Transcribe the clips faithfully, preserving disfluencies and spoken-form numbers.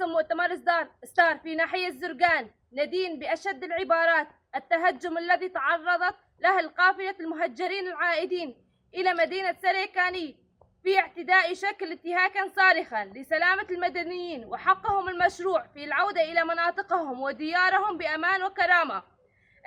مؤتمر ستار، ستار في ناحية زرقان ندين بأشد العبارات التهجم الذي تعرضت له القافلة المهجرين العائدين إلى مدينة سريكاني في اعتداء شكل انتهاكا صارخا لسلامة المدنيين وحقهم المشروع في العودة إلى مناطقهم وديارهم بأمان وكرامة.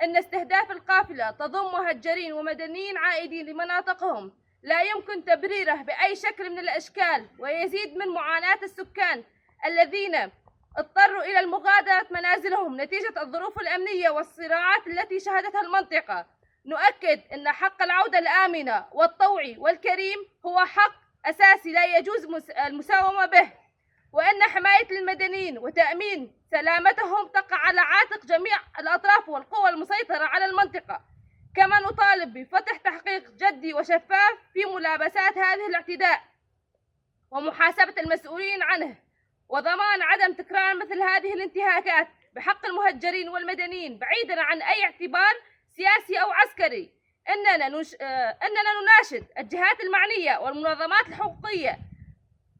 إن استهداف القافلة تضم مهجرين ومدنيين عائدين لمناطقهم لا يمكن تبريره بأي شكل من الأشكال، ويزيد من معاناة السكان الذين اضطروا إلى المغادرة منازلهم نتيجة الظروف الأمنية والصراعات التي شهدتها المنطقة. نؤكد أن حق العودة الآمنة والطوعي والكريم هو حق أساسي لا يجوز مس-، المساومة به، وأن حماية المدنيين وتأمين سلامتهم تقع على عاتق جميع الأطراف والقوى المسيطرة على المنطقة. كما نطالب بفتح تحقيق جدي وشفاف في ملابسات هذه الاعتداء ومحاسبة المسؤولين عنه وضمان عدم تكرار مثل هذه الانتهاكات بحق المهجرين والمدنيين بعيدا عن أي اعتبار سياسي أو عسكري. إننا نش-، آه، إننا نناشد الجهات المعنية والمنظمات الحقوقية،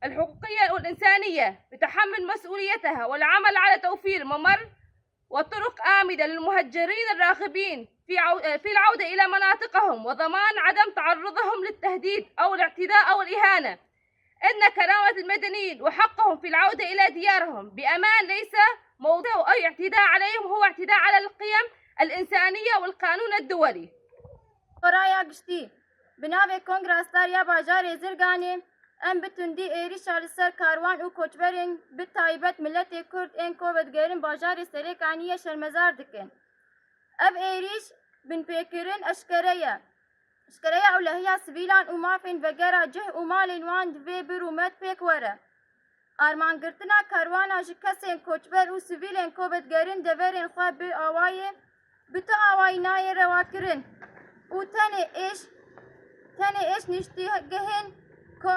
الحقوقية والإنسانية بتحمل مسؤوليتها والعمل على توفير ممر وطرق آمنة للمهجرين الراغبين في عو-، آه، في العودة إلى مناطقهم وضمان عدم تعرضهم للتهديد أو الاعتداء أو الإهانة. إن كرامة المدنيين وحقهم في العودة إلى ديارهم بأمان ليس موضوع أي اعتداء عليهم، هو اعتداء على القيم الإنسانية والقانون الدولي. Raya giştî, bi navê Kongra Star ya bajarê Zirganê, em bi tundî êrîşa li ser karwan û koçberên, bi taybet miletê Kurd ên ku vedigerin bajarê Serêkaniyê şermezar dikin. Ev êrîş binpêkirin eşkere ye. Eşkere ye ewlehiya sivîlan û mafên vegera cih û malên wan divê bi rûmet pêk were. Armangirtina karwana ji kesên koçber û sivîlên ku vedigerin deverên xwe bi awayê, bi tu awayî nayê rewakirin û tenê êş, tenê êş niştîgehên ku,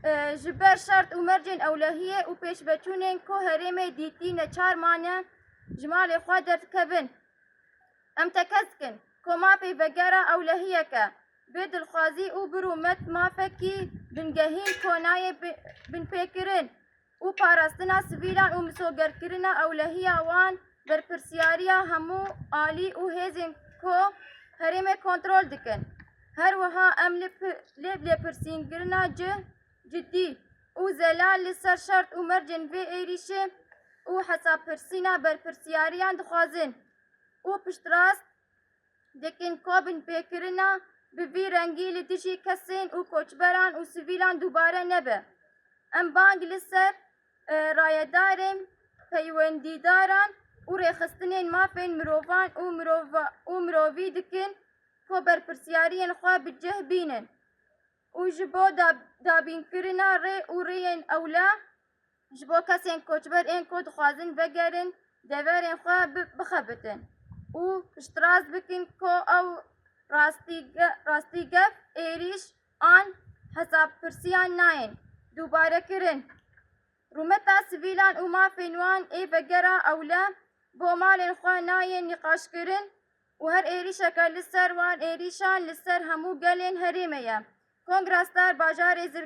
e, ji ber şert û mercên ewlehiyê û pêşveçûnên ku herêmê dîtî neçar mane ji malê xwe derdikevin. Em tekez dikin ku mafê vegera ewlehiyeke bê dilxwazî û bi rûmet mafekî bingehîn ku nayê bi-, binpêkirin û parastina sivîlan û misogerkirina ewlehiya wan berpirsiyariya hemû alî û hêzên ku herêmê kontrol dikin. Her wiha em li pi-, lê lêpirsînkirina cih, cidî û zelal li ser şert û mercên vê êrîşê û hesabpirsîna berpirsiyariyan dixwazin û piştrast dikin ku binpêkirina bi vî rengî li dijî kesên û koçberan û sivîlan dubare nebe. Em bang li ser, e, rayedarên, peywendîdaran û rêxistinên mafên mirovan û mirova-, û mirovî dikin ku berpirsiyariyên xwe bi cih bînin û ji bo dab-, dabînkirina rê û rêyên ewle ji bo kesên koçber ên ku dixwazin vegerin deverên xwe bi-, bixebitin û piştrast bikin ku ew rastîge-, rastîgev êrîş an hesabpirsiyan nayên dubare kirin. Rûmeta sivîlan û mafên wan ê vegera ewle bo malên xwe nayên nîqaşkirin û her êrîşeke li ser wan êrîşan li ser hemû gelên herêmê ye. Kongra Star bajarê Zirgan.